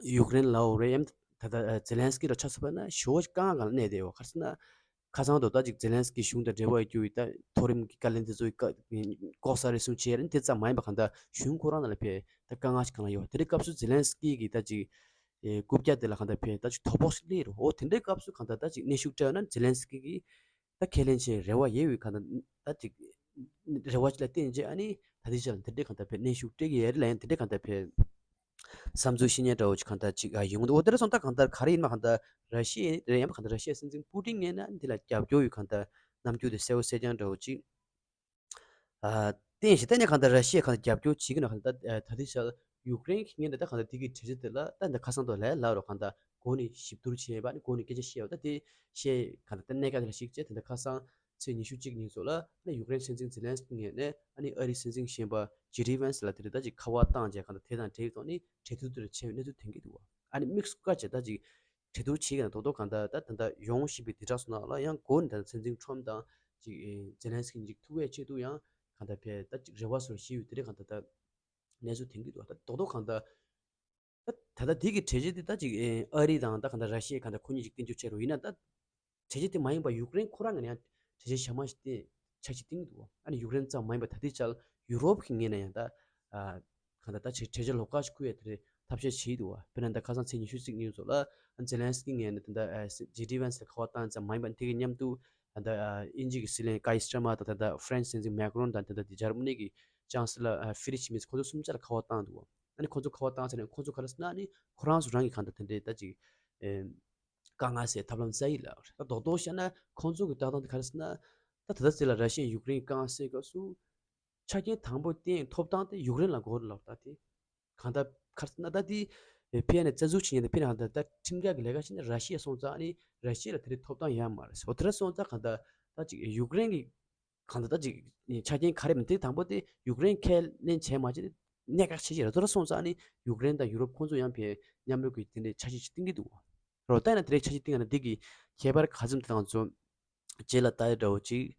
ཡུཀ་རེན་ལའོ་རེད་ཡམ་ད་ལྟ་ཨ་ཛེ་ལན་སི་ཀི་ར་ཆ་ཚ་བ་ན་ཞོ་དཀའ་ངལ་གང་ལ་གནས་བསྡད་ཡོད་ག་རེ་ཟེར་ན། ཁ་སང་དུ་ད་ཅིག་ཛེ་ལན་སི་ཀི་གཞུང་དང་འབྲེལ་བ་ཡོད་རྒྱུ་ཡི་ད་མཐོ་རིམ་གྱི་བཀའ་བློན་དེ་ཚོ་ཡི་བཀའ་ལྐོག་ཟ་རེ་ཟུང་བྱས་རེད། དེ་ཙམ་མ་ཡིན་པ་གང་ལྟར་གཞུང་ཁོ་རང་ནང་ལ་ཕེ་ད་དཀའ་ངལ་ཞིག་གང་ལ་ཡོད། དེ་འདྲའི་སྐབས་སུ་ཛེ་ལན་སི་ཀི་གི་ད་ཅིག་ཨེ་རྐུབ་བཀྱག་དེ་ལ་གང་ལྟར་ཕེ་ད་ཅིག་དོ་ཕོག་ཞིག་སླེབས་རེད། འོ་དེ་འདྲའི་སྐབས་སུ་གང་ལྟར་ད་ཅིག་གནོན་ཤུགས་སྤྲད་ན་ཛེ་ལན་སི་ཀི་གི་ད་ཁས་ལེན་བྱེད་རེ་བ་ཡོད་པའི་གང་ལྟར་ད་ཅིག་རེ་བ་ཅིག་ལ་བརྟེན་བྱས་ཨ་ནི་ད་ལྟའི་ཆར་ལ་དེ་འདྲའི་གང་ལྟར་ཕེ་གནོན་ཤུགས་སྤྲད་ཀྱི་ཡོད་རེད་ལ། ཡང་དེ་འདྲའི་གང་ལྟར་ཕེ་བསམ་ཚུལ་བཤད་ཉན་འདྲ་བོ་ཅིག་གང་ལྟར་ཅིག་ཨ་ཡོང་འདུག་འོ་དེ་འདྲ་སོང་ད་གང་ལྟར་ག་རེ་ཡིན་མ་གང་ལྟར་ར་ཤི་ཡ་རེད་ཡང་གང་ལྟར་ར་ཤི་ཡའི་སྲིད་འཛིན་པུ་ཏིན་ངོས་ནས་འདི་ལ་རྒྱབ་སྐྱོར་ཡོད་གང་ལྟར་རྣམ་འགྱུར་དེ་གསལ་པོ་གསལ་རྐྱང་འདྲ་བོ་ཅིག་ཨ་བསྟན་ཞིང་ད་ནས་གང་ལྟར་ར་ཤི་ཡ་གང་ལྟར་རྒྱབ་སྐྱོར་བྱེད་ཀྱི་ན་གང་ལྟར་ད་ད་ལྟའི་ཆར་ཡུཀ་རེན་གྱི་ངོས་ནས་ད་གང་ལྟར་དེ་གི་གྲོས་ཆོད་དེ་ལ་ད་འདི་ཁ་སང་དུ་ལས་ལབ་རོགས་གང་ལྟར་སྒོ་ནས་ཞིབ་བསྡུར་བྱས་པ་ནི་སྒོ་ནས་སྐད་ཆ་བཤད་པ་ད་དེ་བཤད་གང་ལྟར་ད་གནད་འགག་ལ་གཞིགས་བྱས་དེ་འདི་ཁ་སང་ཚེས་ཉི་ཤུ་གཅིག་ཉིན་ཚོ་ལ་ནི་ཡུཀ་རེན་སྲིད་འཛིན་ཛེ་ལན་སི་ཀི་ངོས་ནས་ཨ་ནི་ཨ་རིའི་སྲིད་འཛིན་གཞོན་པ་ཇེ་ཌི་ཝན་སི་ལ་དེ་རིང་ད་ཅིག་ཁ་པར་བཏང་རྗེས་གང་ལྟར་དེ་དང་འབྲེལ་ཡོད་ཐོག་ནས་གྲོས་བསྡུར་དེ་འདྲ་བྱས་པའི་གནས་ཚུལ་ཐོན་གྱི་འདུག་ཨ་ནི་དམིགས་སུ་བཀར་བྱས་ད་ཅིག་གྲོས་བསྡུར་བྱེད་མཁན་རྡོག་རྡོག་གང་ལྟར་ད་ད་ལྟ་ཡོང་བཞིན་པའི་དེ་དྲག་སོང་ན་ལ་ཡང་སྒོ་ནས་ད་སྲིད་འཛིན་ཁྲོམ་དང་ཅིག་ཛེ་ལན་སི་ཀི་གཉིས་ཐུག་པའི་ཆེད་དུ་ཡང་གང་ལྟར་ཕེ་ད་ཅིག་རེ་བ་སོར་བཞི་ཡོད་དེ་རིང་གང་ལྟར་ད་གནས་ཚུལ་ཐོན་གྱི་འདུག་ད་རྡོག་རྡོག་གང་ལྟར། ད་ད་ལྟ་དེ་གི་གྲོས་ཆོད་དེ་ད་ཅིག་ཨ་རི་དང་ད་གང་ལྟར་ར་ཤི་ཡ་གང་ལྟར་ཁོ་གཉིས་ཅིག་བསྟུན་རྒྱུ་བྱས་རོགས་ཡིན་ན་ད། གྲོས་ཆོད་དེ་མ་ཡིན་པ་ཡུཀ་རེན་ཁོ་རང་གི་ནས་ཡང་གྲོས་ཆོད་ཞྭ་མོ་ཞིག་བཏིང་ཆ་ཞིག་བཏིང་གི་འདུག་ཨ་ནི་ཡུཀ་རེན་ཙམ་མ་ཡིན་པ་ད་ལྟའི་ཆར་ཡུ་རོབ་ཀྱི་ངོས་ནས་ཡང་ད་གང་ལྟར་ད་ཅིག་གྲོས་ཆོད་ལོགས་ཀ་ཞིག་ཁུར་ཡ་དེ་རེད་ཐབས་ཤེས་བྱས་འདུག་བ། དཔེར་ན་ད་ཁ་སང་ཚེས་ཉི་ཤུ་གཅིག་ཉིན་ཚོ་ལ་ཛེ་ལན་སི་ཀི་ངོས་ནས་ད་ལྟ་ཇེ་ཌི་ཝན་སི་ལ་ཁ་པར་བཏང་ཙམ་མ་ཡིན་པ་དེ་གི་མཉམ་དུ་ད་ལྟ་དབྱིན་ཇི་གི་སྲིད་བློན་ཀའི་སི་ཊར་མར་དང་ད་ལྟ་ཧྥ་རན་སི་སྲིད་འཛིན་མེག་རོན་དང་ད་ལྟ་དེ་འཇར་མ་ནི་གི་ ཅང་སི་ལར་ཨ་ཧྥི་རི་ཆི་མིས་ཁོང་ཚོ་གསུམ་ཆ་ལ་ཁ་པར་བཏང་འདུག་ཨ་ནི་ཁོང་ཚོ་ཁ་པར་བཏང་ཚར་ནས་ཁོང་ཚོ་ག་རེ་ཟེར་ན། ཨ་ནི་ཁོ་རང་ཚོ་རང་གི་གང་ལྟར་དེ་འདྲའི་ད་ཅིག་ཨེ་དཀའ་ངལ་སེལ་ཐབས་ལམ་བཙལ་ཡི་ལབ་རེད། ད་རྡོག་རྡོག་བཤད་ན་ཁོང་ཚོ་གི་ལྟ་སྟངས་དེ་ག་རེ་ཟེར་ན། ད་ད་ལྟ་ཟེར་ལ་ར་ཤི་ཡས་ཡུཀ་རེན་གྱི་དཀའ་ངལ་སེལ་སྐབས་སུ་ཆ་རྐྱེན་དང་པོ་བསྟན་ཐོབ་ཐང་དེ་ཡུཀ་རེན་ལ་དགོས་ལབ། ད་དེ་གང་ལྟར་ག་རེ་ཟེར་ན། ད་དེ་ཨེ་ཕི་ཨེན་ཨེ་བཙན་འཛུལ་བྱེད་མཁན་དེ་ཕི་ནས་གང་ལྟར་ད་ཁྲིམས་འགལ་གྱི་ལས་ཀ་བྱས་ནས་ར་ཤི་ཡ་སོང་ཙང་། ཨ་ནི་ར་ཤི་ཡ་ལ་དེ་འདྲའི་ཐོབ་ཐང་ཡོད་མ་རེད། འོ་དེ་འདྲ་སོང་ཙང་གང་ལྟར་ད་ཅིག་ཡུཀ་རེན་གྱི་གང་ལྟར་ད་ཅིག་ཆ་རྐྱེན་ག་རེ་མིན་དེ་དང་པོ་དེ་ཡུཀ་རེན་ཁས་ལེན་བྱས་མ་བྱས་དེ་གནད་འགག་ཆེ་ཆེ་རེད། དེ་འདྲ་སོང་ཙང་ཨ་ནི་ཡུཀ་རེན་དང་ཡུ་རོབ་ཁོང་ཚོ་ཡང་ཕའི་མཉམ་རུབ་ཀྱི་དེ་འདྲའི་འཆར་གཞི་ཞིག་བཏིང་གི་འདུག་རོ། ད་ཡིན་ན་དེ་འདྲའི་འཆར་གཞི་བཏིང་ཡ་ན་འདི་གི་ཁྱད་པར་ག་ཚོད་དེ་ང་ཚོ་རྗེས་ལ་ལྟ་ཡ་འདྲ་བོ་ཅིག་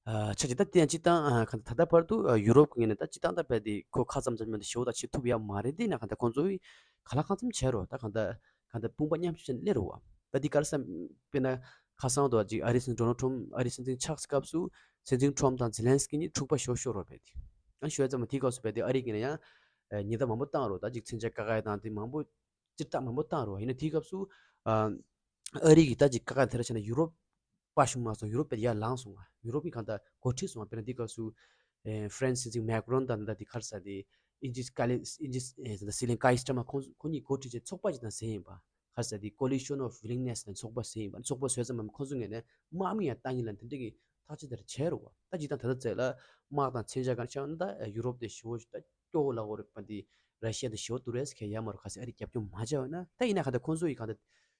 ཨ་ཆ་ཅིག་ད་དེ་ཡང་སྤྱི་བཏང་ཨ་ག་ད་ལྟ་བར་དུ་ཨ་ཡུ་རོབ་ཀྱི་ངོས་ནས་ད་སྤྱི་བཏང་ད་བས་དེ་ཁོ་ཁ་ཙམ་ཙམ་མིན་དུ་ཞེ་པོ་ད་བྱེད་ཐུབ་ཡ་མ་རེད། དེ་ན་ག་ད་ཁོང་ཚོས་ག་ལ་གང་འཚམ་བྱས་རོགས། ད་ག་ད་ག་ད་དཔུང་པ་མཉམ་གཤིབ་བྱས་ནས་སླེབས་རོགས་བ། ད་འདི་ག་རེ་བསམ། དཔེར་ན་ཁ་སང་དུ་ཅིག་ཨ་རིའི་སྲིད་འཛིན་ཌོ་ནལ་ཊམ་ཨ་རིའི་སྲིད་འཛིན་ཆགས་སྐབས་སུ་སྲིད་འཛིན་ཊམ་དང་ཛེ་ལན་སི་ཀི་གཉིས་འཁྲུག་པ་ཤོར་ཤོར་རོགས་བས་དེ། ཨ་ནི་ཤོད་ཙམ་དེའི་སྐབས་སུ་བས་དེ་ཨ་རི་གི་ནས་ཡང་ཉེན་བརྡ་མང་པོ་བཏང་རོགས། ད་ཅིག་མཚོན་ཆ་བཀག་ཡ་དང་དེ་མང་པོ་ཅིག་སྟབས་མང་པོ་བཏང་རོགས། ཡིན་ན་དེའི་སྐབས་སུ་ཨ་ཨ་རི་གི་ད་ཅིག་བཀག་ཡ་དེ་ར་བྱས་ན་ཡུ་རོབ་དཔའ་ཞུམ་མ་སོང་། ཡུ་རོབ་པས་ཡར་ལངས་སོང་བ། ཡུ་རོབ་ཀྱི་གང་ལྟར་འགོ་ཁྲིད་སོང་བ། དཔེར་ན་འདི་སྐབས་སུ་ཨེ་ཧྥ་རན་སི་སྲིད་འཛིན་མེག་རོན་དང་ད་འདི་ག་རེ་ཟེར་དེ་ཨིན་ཇིས་ཀ་ལི་ཨིན་ཇིས་ཨེ་ཟེར་ད་སྲིད་བློན་ཀ་ཡེར་སི་ཊར་མར་ཁོང་ཁོ་གཉིས་འགོ་ཁྲིད་བྱས་ཚོགས་པ་ཅིག་དང་ཟེར་ཡིན་པ། ག་རེ་ཟེར་དེ་Coalition of Willingness ལ་ཚོགས་པ་ཟེར་ཡིན་པ། ཚོགས་པ་བཟོས་ཙམ་མ་ཁོང་ཚོ་ངོས་ནས་དམག་མི་ཡང་བཏང་ཡིན་ལ་དེ་འདྲ་གི་ཐག་གཅོད་དེར་བྱས་རོགས་བ། ད་ཅིག་དང་ད་ལྟ་ཚེ་ལ་དམག་དང་མཚོན་ཆ་གང་ཆགས་ན་ད་ཡུ་རོབ་དེ་ཞེ་པོ་ད་སྐྱོ་བོ་ལ་འོ་རེད་པ། འདི་ར་ཤི་ཡ་དེ་ཞེ་པོ་དུ་རེས་ཁས་ཡ་མ་རོ། ག་ཚད་ཨ་རི་རྒྱབ་སྐྱོར་མ་བྱས་བ་ན་ད་ཡིན་ན་ག་ད་ཁོང་ཚོ་ཡི་ག་ད་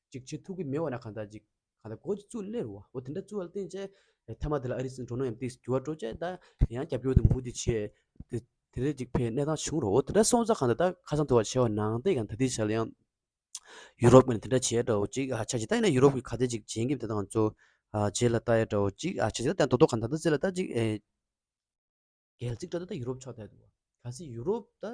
ཅིག་བྱེད་ཐུབ་ཀྱི་མེད་བ་ན་ག་ད་ཅིག་ག་ད་འགོ་ཅིག་བཙུགས་སླེབས་རོགས་བ། འོ་དེ་འདྲ་བཙུགས་པ་ལ་བརྟེན་བྱས་ཐ་མ་དེ་ལ་ཨ་རིའི་སྲིད་འཛིན་ཌོ་ནལ་ཡང་དེ་འགྱུར་བ་འགྲོ་བྱས། ད་ཡང་རྒྱབ་སྐྱོར་དེ་མུ་མཐུད་བྱས་དེ་དེ་རེད་ཅིག་ཕའི་གནས་སྟངས་བྱུང་རོགས། འོ་དེ་འདྲ་སོང་ཙང་ག་ད་ད་ཁ་སང་དུ་བ་བྱས་བ་ནང་བསྟན་ག་ད་དེ་བྱས་ལ་ཡང་ཡུ་རོབ་ཀྱི་དེ་འདྲ་བྱས་འདྲ་བོ་ཅིག་ཨ་ཆ་ཅིག་ད་ཡིན་ན་ཡུ་རོབ་ཀྱི་ག་དེ་ཅིག་བྱེད་ཀྱི་དེ་དང་ང་ཚོ་ཨ་རྗེས་ལ་ལྟ་ཡ་འདྲ་བོ་ཅིག་ཨ་ཆ་ཅིག་ད་ད་དོ་དོ་ག་ད་ད་རྩེ་ལ་ད་ཅིག་ཨེ་སྒལ་ཚིགས་འདྲ་ད་ད་ཡུ་རོབ་ཆགས་བསྡད་འདུག་བ། གལ་སྲིད་ཡུ་རོབ་ད་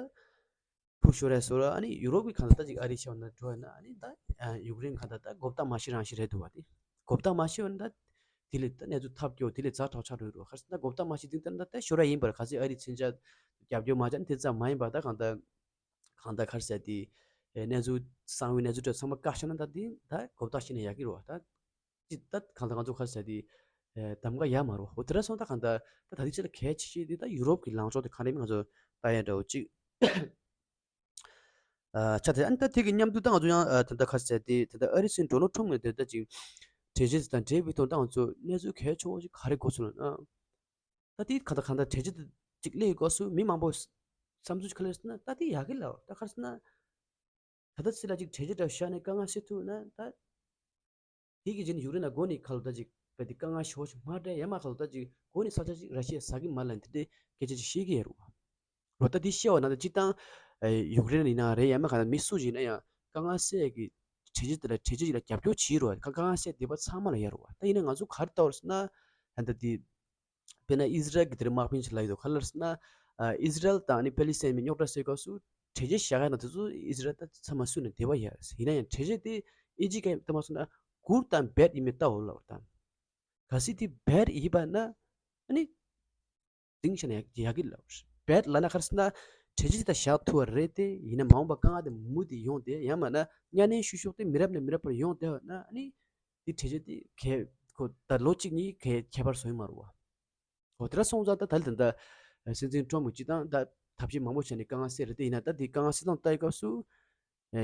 ཕུ་ཤོར་ཡ་བཟོ་ར་ཨ་ནི་ཡུ་རོབ་ཀྱི་ག་ད་ད་ཅིག་ཨ་རི་ཆ་བ་ན་འགྲོ་ཡ་ན་ཨ་ནི་ད་ཨ་ཡུཀ་རེན་ག་ད་ད་མགོ་བཏགས་མ་ཤི་རང་ཤི་རེད་འདུག་བ། དེ་མགོ་བཏགས་མ་ཤི་བ་ན་ད་དེ་ལས་ད་གནས་ཚུལ་ཐབས་སྐྱོ་དེ་ལས་ཛ་དྲག་ཆགས་འགྲོ་ཡི་རོ། ག་རེ་ཟེར་ན་མགོ་བཏགས་མ་ཤི་དེ་ལྟར་ན་ད་ཤོར་ཡ་ཡིན་པར། གལ་སྲིད་ཨ་རི་མཚོན་ཆ་རྒྱབ་སྐྱོར་མ་བྱས་ན་དེ་ཙམ་མ་ཡིན་པ། ད་གང་ལྟར་གང་ལྟར་ག་རེ་ཟེར་དེ་ཨེ་གནས་ཚུལ་གསང་བའི་གནས་ཚུལ་དེ་ཚང་མ་བཀག་བཞག་ན་ད་དེ་ད་མགོ་བཏགས་ཤི་ན་ཡག་གི་རེད་བ། ད་ཅི་ད་གང་ལྟར་ང་ཚོ་ག་རེ་ཟེར་དེ་ཨེ་གདམ་ག་ཡག་མ་རེད་བ། འོ་དེ་འདྲ་སོང་ད་གང་ལྟར་ད་ད་ལྟའི་ཆ་ལ་གལ་ཆེ་ཤོས་དེ་ད་ཡུ་རོབ་ཀྱི་ལངས་ཕྱོགས་དེ་ག་རེ་མིན་ང་ཚོ་ལྟ་ཡ་འདྲ་བོ་ཅིག་ཨ་ཆ་དེ་ཨ་ནི་ད་དེ་གི་མཉམ་དུ་ད་ང་ཚོ་ཡང་ཨ་ད་ད་ག་རེ་ཟེར་དེ་ད་ད་ཨ་རི་སྲིད་འཛིན་ཌོ་ནལ་ཊམ་ངོས་དེ་ད་ཅིག་གྲོས་གཞི་དེ་དང་འབྲེལ་བའི་ཐོག་ད་ང་ཚོ་གནས་ཚུལ་གལ་ཆེ་བོ་ཅིག་ག་རེ་གོ་སོང་ལབ་ན། ད་དེ་ག་ད་གང་ལྟར་གྲོས་གཞི་དེ་ཅིག་སླེབས་སྐབས་སུ་མི་མང་པོ་བསམ་ཚུལ་ག་རེ་ཟེར་ན། ད་དེ་ཡག་གི་ལབ། ད་ག་རེ་ཟེར་ན་ད་ལྟ་སྲིད་ལ་ཅིག་གྲོས་གཞི་འདྲ་བཞག་ནས་དཀའ་ངལ་སེལ་ཐུབ་ན་ད་དེ་གི་རྗེས་ནས་ཡུཀ་རེན་ལ་འགོ་ནས་ཁ་ལོ་ད་ཅིག་བས་དེ་དཀའ་ངལ་ཞེ་པོ་ཅིག་མ་སྤྲད་ཡ་མ་ཁ་ལོ་ད་ཅིག་འགོ་ནས་ས་ཆ་ཅིག་ར་ཤི་ཡ་ཟ་གི་མ་ལབ་དེ་འདྲའི་སྐད་ཆ་ཅིག་བཤད་ཀྱི་ཡོད་རེད་བ། རོ་ད་དེ་བཤད་བ་ན་ད་སྤྱིར་བཏང་ཨེ་ཡུཀ་རེན་ཡིན་ན་རེད། ཡ་མ་ག་ད་མི་སུ་ཞིག་ཡིན་ན་ཡང་དཀའ་ངལ་སེལ་ཡ་གི་གྲོས་གཞི་དེ་ལ་གྲོས་གཞི་ཅིག་ལ་རྒྱབ་སྐྱོར་བྱེད་རོགས། དཀའ་ངལ་སེལ་འདོད་པ་ཚང་མ་ལ་ཡོད་རེད་བ། ད་ཡིན་ན་ང་ཚོ་ག་རེ་ལྟ་བར་སོང་ན་ད་ལྟ་དེ་དཔེར་ན་ཨི་ཟི་རལ་གྱི་དེར་དམག་དཔོན་ཞིག་ལ་ཡོད་དོ། ག་ལར་ཟེར་ན་ཨ་ཨི་ཟི་རལ་དང་ཨ་ནི་པེ་ལི་སི་ཐན་མི་རྙོག་དྲ་སེལ་སྐབས་སུ་གྲོས་གཞི་བཞག་ཡ་ན་དེ་ཚོ་ཨི་ཟི་རལ་ད་ཚང་མ་སུ་ནས་འདེད་པ་ཡ་ཡིན་ན་ཡང་གྲོས་གཞི་དེ་ཨིན་ཇི་སྐད་ལྟ་མ་སོང་ན་good དང་bad ཡིན་མིན་ལྟ་འོ་ལབ་པ་དང་། གལ་སྲིད་དེ་bad ཡིན་པ་ན་ཨ་ནི་དེང་ཤ་ན་ཡག་གི་ལབ། bad ལབ་ན་ག་རེ་ཟེར་ན་གྲོས་གཞི་དེ་ད་བཞག་ཐུབ་པ་རེད་དེ། ཡིན་ན་མ་འོངས་པ་དཀའ་ངལ་དེ་མུ་མཐུད་ཡོང་དེ། ཡང་མིན་ན་གཉའ་གནོན་བཤུ་གཞོག་དེ་མི་རབས་ནས་མི་རབས་བར་ཡོང་དེ་བ་ན་ཨ་ནི་དེ་གྲོས་གཞི་དེ་གལ་ཁོ་ད་ལོ་གཅིག་གཉིས་གལ་ཁྱད་པར་བཟོ་ཡི་མ་རེད་བ། འོ་དེ་འདྲ་སོང་ཙང་ད་ད་ལྟ་ད་སྲིད་འཛིན་ཊམ་གྱིས་སྤྱིར་བཏང་ད་ཐབས་ཤེས་མང་པོ་བྱས་ནས་དཀའ་ངལ་སེལ་རེད་དེ། ཡིན་ན་ད་དེ་དཀའ་ངལ་སེལ་སྟངས་ལྟ་ཡི་སྐབས་སུ་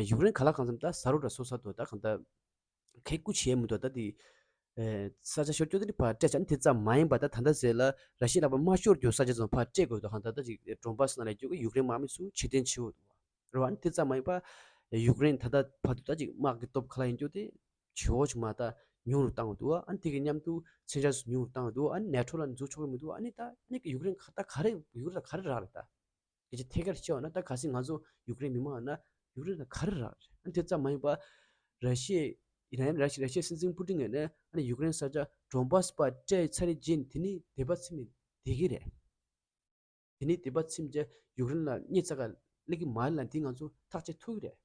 ཡུཀ་རེན་ག་ལ་གང་འཚམ་ད་ཟ་རོ་འདྲ་སོ་ས་དོ། ད་གང་ད་གལ་ཀུ་བྱེད་མི་འདུག་ད་དེ་ས་ཆ་ཤོར་རྒྱུ་དེ་ནི་ཕར་སྤྲད་བྱ་ནི་དེ་ཙམ་མ་ཡིན་པ། ད་ད་ལྟ་ཟེར་ལ་ར་ཤི་ཡ་ལག་པ་མ་ཤོར་རྒྱུ་ས་ཆ་ཚོ་ཕར་སྤྲད་དགོས་འདུག་གང་ད་ད་ཅིག་ཌོན་བྷ་སི་ནང་ལ་ཡོད་རྒྱུ་གི་ཡུཀ་རེན་དམག་མི་ཚོ་ཕྱིར་འཐེན་བྱེད་འོ་འདུག་རེད་བ། ཨ་ནི་དེ་ཙམ་མ་ཡིན་པ་ཡུཀ་རེན་ད་ལྟ་བར་དུ་ད་ཅིག་དམག་གི་སྟོབས་ག་ལ་ཡིན་རྒྱུ་དེ་ཇེ་ཆེ་ཆུང་མ་ད་ཉུང་རུ་བཏང་འོ་འདུག་ཨ་ནི་དེ་གི་མཉམ་དུ་མཚོན་ཆ་ཚོ་ཉུང་རུ་བཏང་འོ་འདུག་ཨ་ནི་ནེ་ཊོ་ལ་འཛུལ་ཆོག་གི་མི་འདུག་ཨ་ནི་ད་ཨ་ནི་ཡུཀ་རེན་ད་ག་རེ་ཡུཀ་རེན་ད་ག་རེ་རག་རེད་ད། སྐད་ཆ་ཐད་ཀར་བཤད་བ་ན་ད་གལ་སྲིད་ང་ཚོ་ཡུཀ་རེན་མི་མང་ན་ཡུཀ་རེན་ད་ག་རེ་རག་རེད། ཨ་ནི་དེ་ཙམ་མ་ཡིན་པ་ར་ཤི་ཡ་ཡིན་ན་ཡང་ར་ཤི་ར་ཤི་ཡའི་སྲིད་འཛིན་པུ་ཏིན་ངོས་ནས་ཨ་ནི་ཡུཀ་རེན་ས་ཆ་ཌོན་བྷ་སི་པར་སྤྲད་ཚར་རྗེས་དེ་ནི་སྡིག་པ་ཚིམ་ནས་བསྡད་ཀྱི་རེད། དེ་ནས་སྡིག་པ་ཚིམ་རྗེས་ཡུཀ་རེན་ལ་གཉིད་ཙག་ག་སླེབས་ཀྱི་མ་རེད་ལབ་འདི་ང་ཚོ་ཐག་བཅད་ཐུབ་ཀྱི་རེད།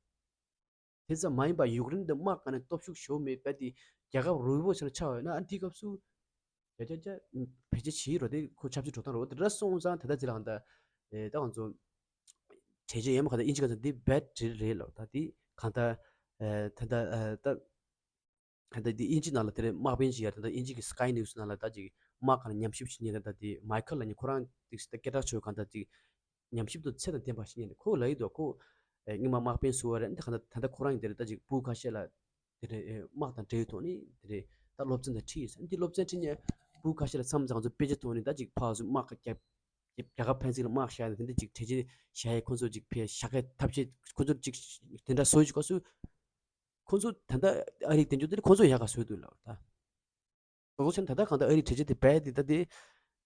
དེ་ཙམ་མ་ཡིན་པར་ཡུཀ་རེན་དུ་དམག་ག་ནས་སྟོབས་ཤུགས་ཞེ་པོ་མེད་པ་དེ་རྒྱལ་ཁབ་རུལ་པོ་ཆགས་ཆགས་ཡོད་ན་ཨ་འདི་སྐབས་སུ་རྒྱ་རྒྱ་རྒྱ་བེད་སྤྱོད་བྱེད་རོགས་དེ་ཁོ་ཆབ་སྲིད་འགྲོ་སྟངས་རོགས་དེ་འདྲ་སོང་ཙང་ད་ལྟ་དེ་ལ་གང་ལྟར་ཨེ་ད་ང་ཚོ་གྲོས་ཆོད་ཡོད་མ་གང་ལྟར་ཨིན་ཇི་ག་ཚོད་འདི་བེད་རེད་རེད་ལབ། ད་དེ་གང་ལྟར་ཨེ་ད་ལྟ་ཨེ་ད། ད་ལྟ་འདི་དབྱིན་ཇི་ནང་ལ་དེ་རིང་དམག་དཔོན་ཞིག་ཡར་ད་ལྟ་དབྱིན་ཇི་གི་Sky News ནང་ལ་ད་ཅིག་ དམག་གང་ལ་ཉམས་ཞིབ་བྱེད་མཁན་རེད། ད་དེ་མའི་ཁལ་ལབ་མཁན་ཁོ་རང་ཏིག་སི་ད་སྐད་གྲགས་ཆོད་གང་ད་ཅིག་ཉམས་ཞིབ་དང་ཚད་དང་ལྡན་པ་ཞིག་ཡིན་ནས་ཁོ་ལབ་ཡི་འདུག་ཁོ་ཨེ་སྔོན་མ་དམག་དཔོན་ཟུར་པ་རེད། འདི་གང་ད་ད་ལྟ་ཁོ་རང་ཡིན་དེ་རེད། ད་ཅིག་བུ་ཁ་ཤས་ལ་དེ་རེད་ཨེ་དམག་དང་འབྲེལ་བའི་ཐོག་ནས་དེ་རེད། ད་སློབ་ཚན་དང་ཁྲིད་ཡོད་ས་འདི་སློབ་ཚན་ཁྲིད་ནས་བུ་ཁ་ཤས་ལ་མཚམས་མཚམས་ང་ཚོ་དཔེ་ཆ་ཐོག་ནས་ད་ཅིག་ཕར་ཚུར་དམག་ག་རྒྱབ་རྒྱ་གར་ཕན་ཚུན་ལ་དམག་བཞག་ནས་དེ་འདྲ་ཅིག་གྲ་སྒྲིག་བྱས་ཁོ་ཚོ་ཅིག་ཕེ་བཞག་གི་ཐབས་ཤེས་ཁོ་ཚོ་ཅིག་དེ་འདྲ་བཟོ་ཡི་སྐབས་སུ་ཁོ་ཚོ་ད་ལྟ་ཨ་རིའི་དེ་འཇོག་དེ་ཁོ་ཚོ་ཡག་ག་བཟོས་འདུག་ལབ་ད། སོ་སོ་ཆེན་ད་ལྟ་གང་ལྟར་ཨ་རིའི་གྲོས་ཆོད་དེ་རྦད་དེ་ད་དེ་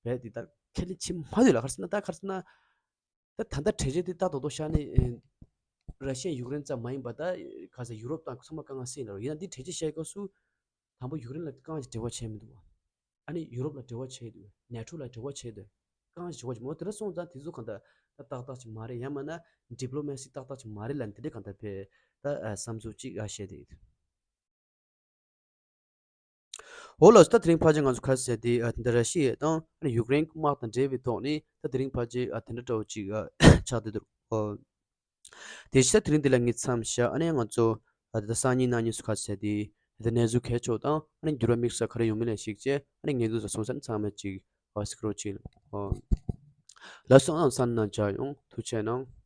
རྦད་དེ་ད་ཁས་ལེན་བྱེད་མ་ཐུབ་ལ། ག་རེ་ཟེར་ན་ད་ག་རེ་ཟེར་ན་ད་ད་ལྟ་གྲོས་ཆོད་དེ་ད་རྡོག་རྡོག་བཞག་ནས་ཨེ་ར་ཤི་ཡ་ཡུཀ་རེན་ཙམ་མ་ཡིན་པ་ད་ག་ས་ཡུ་རོབ་དང་ཚང་མ་དཀའ་ངལ་སེལ་ལ། ཡིན་ན་འདི་གྲོས་ཆོད་བཤད་སྐབས་སུ་དང་པོ་ཡུཀ་རེན་ལ་རྐང་གཅིག་འབྲེལ་བ་བྱས་མི་འདུག་བ། ཨ་ནི་ཡུ་རོབ་ལ་འབྲེལ་བ་བྱས་འདུག་ནེ་ཊོ་ལ་འབྲེལ་བ་བྱས་འདུག་རྐང་གཅིག་འབྲེལ་བ་བྱས་མ་འདུག་དེ་འདྲ་སོང་ཙང་དེ་ཚོ་གང་ལྟར་ད་ཏག་ཏག་ཅིག་མ་རེད། ཡང་མིན་ན་ཌི་པི་ལོ་མེ་སི་ཏག་ཏག་ཅིག་མ་རེད་ལབ་ནས་དེ་འདྲ་གང་ལྟར་བས་ད་བསམ་ཚུལ་གཅིག་ཨ་བཤད་དེ་ཡིན། འོ་ལགས་སོ། ད་དེ་རིང་ཕལ་ཆེར་ང་ཚོ་ག་རེ་ཟེར་དེ་ཨ་དེ་འདྲ་ར་ཤི་ཡ་དང་ཨ་ནི་ཡུཀ་རེན་དམག་དང་འབྲེལ་བའི་ཐོག་ནས་ད་དེ་རིང་ཕལ་ཆེར་ཨ་དེ་འདྲ་འདྲ་བོ་ཅིག་ཨ་ཆགས་བསྡད་འདུག་ཨོ། དེ་བཞིན་ད་དེ་རིང་འདི་ལ་ངས་མཚམས་བཞག་ཨ་ནི་ང་ཚོ་ཨ་དེ་ད་སང་ཉིན་གནངས་ཉིན་སུ་ག་རེ་ཟེར་དེ་ད་གནས་ཚུལ་གལ་ཆེ་བ་དང་ཨ་ནི་འགྱུར་བ་དམིགས་བསལ་ག་རེ་ཡོང་མིན་ལ་གཞིགས་བྱས་ཨ་ནི་ངས་འདུག་ས་སོང་ས་ནི་ཚང་མས་ཅིག་ཨ་གཟིགས་རོགས་གྱིས། ཨོ། ལགས་སོ། ཨ་ནི་སང་ཉིན་ནང་མཇལ་ཡོང་། ཐུགས་རྗེ་གནང་།